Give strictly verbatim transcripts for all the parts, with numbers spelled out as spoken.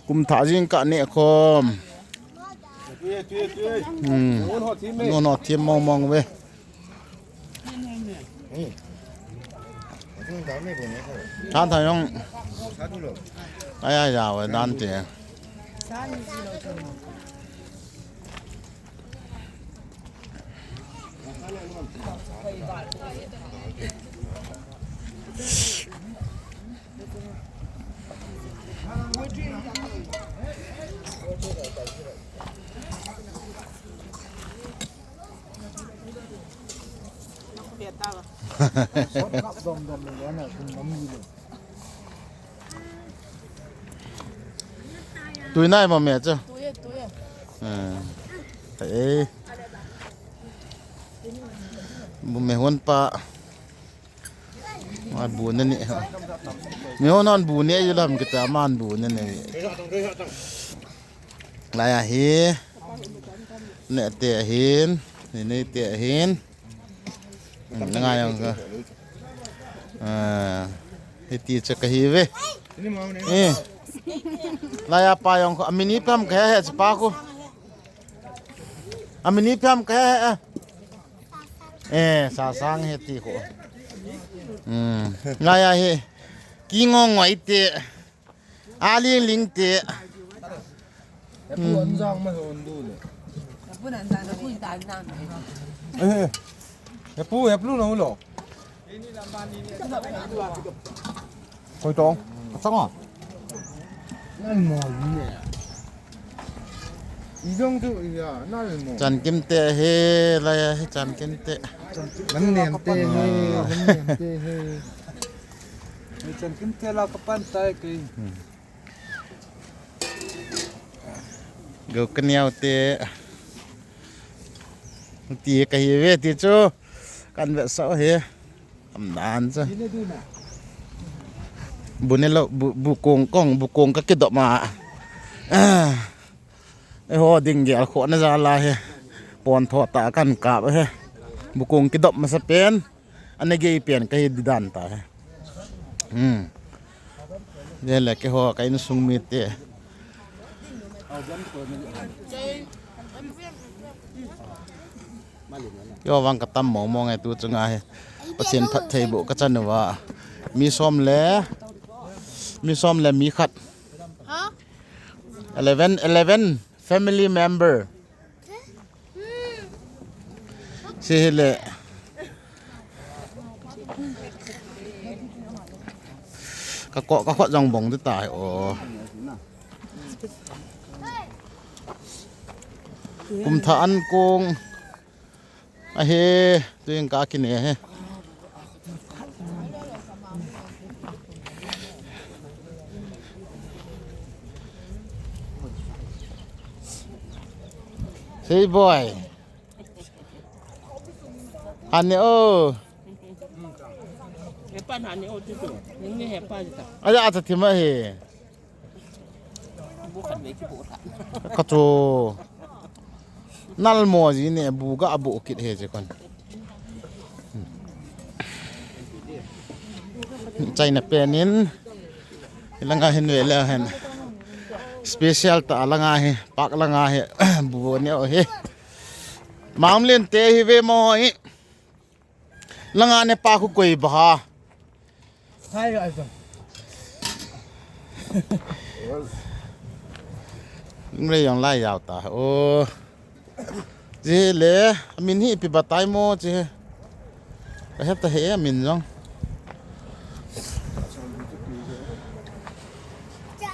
Kum thah jingkah neh khom. Hmm. Nuan ho thim mong mong ve. Tha tha jong. Ai ai, ja ve dan te. Tui nai mo me chu. Tui e, tui e. Eh. Bu me hon pa. Ma bu ne ne. Me hon hon bu ne ju lam kita man bu ne ne. Lai ahi. Ne te ahin. Ne ne te ahin. Hmm, na ngai ang ka. Ah, hiti cha ka hi ve. Eh. Lai a pa jong ko, amini pam ka he he cha pa ko. Amini pam ka he he. Eh, sa sang hiti ko. Hmm. Lai ahi. Ki ngong ngai te. A ling ling te. Hepu anjang ma hon du le. Hepu anjang, hepu anjang. Eh, hepu, hepu lo lo. Koi tong, chang a. Nal mo ni ne. I dong tu ya, nal mo. Chan kim te he, lai he chan kim te. Nang nem te he, nang nem te he. Chan kim te la ka pan tai ke. Hmm. Go ka niau te. Ti ka hi ve ti chu. Kan ve sao he. Am dan chu. Bu ne lo, bu, bu kong kong, bu kong ka kidop ma. Ah. Eiho ding gel kho na ja la he. Pon tho ta kan kap he. Bu kong kidop masa pen. Ana gei pen ka hi di dan ta he. Hmm. Jele keiho ka insung mite. Keiho vang ka tam mong mong e tu chunga hi. Pathen phattheiboh ka chan uva. Mi som le, mi som le mi khat. Eleven, eleven family member. Sihile. Ka ko, ka khot jong bong di tai o. Kum thah an kong. Ahi, tuin ka kine he. Sei boy. Hani o. Hepa hani o tu tu. Ni hepa ta. Aja acha thima he. Ka chu nal mo ji ne bu ga bu kit he je kon. China pen in langa hin ve le hen. Special ta langa hi, park langa hi, bu ne o hi. Mam len te hi ve mo hi. Langa ne pa khu koi ba ha. Hai, ai, ai. Ring le jong lai jao ta. O. Ji le, amin hi ipi batai mo ji. Ka het ta he amin jong. Cha.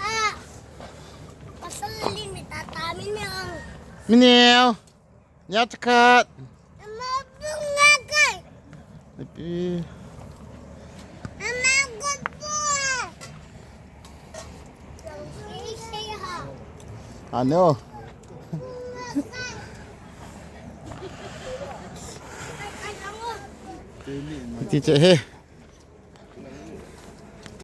Pasal lim ta ta min ne. Min ne. Nya chakat. Ama bunga kai. Ipi. Ama gupu. Ano. Ti che he.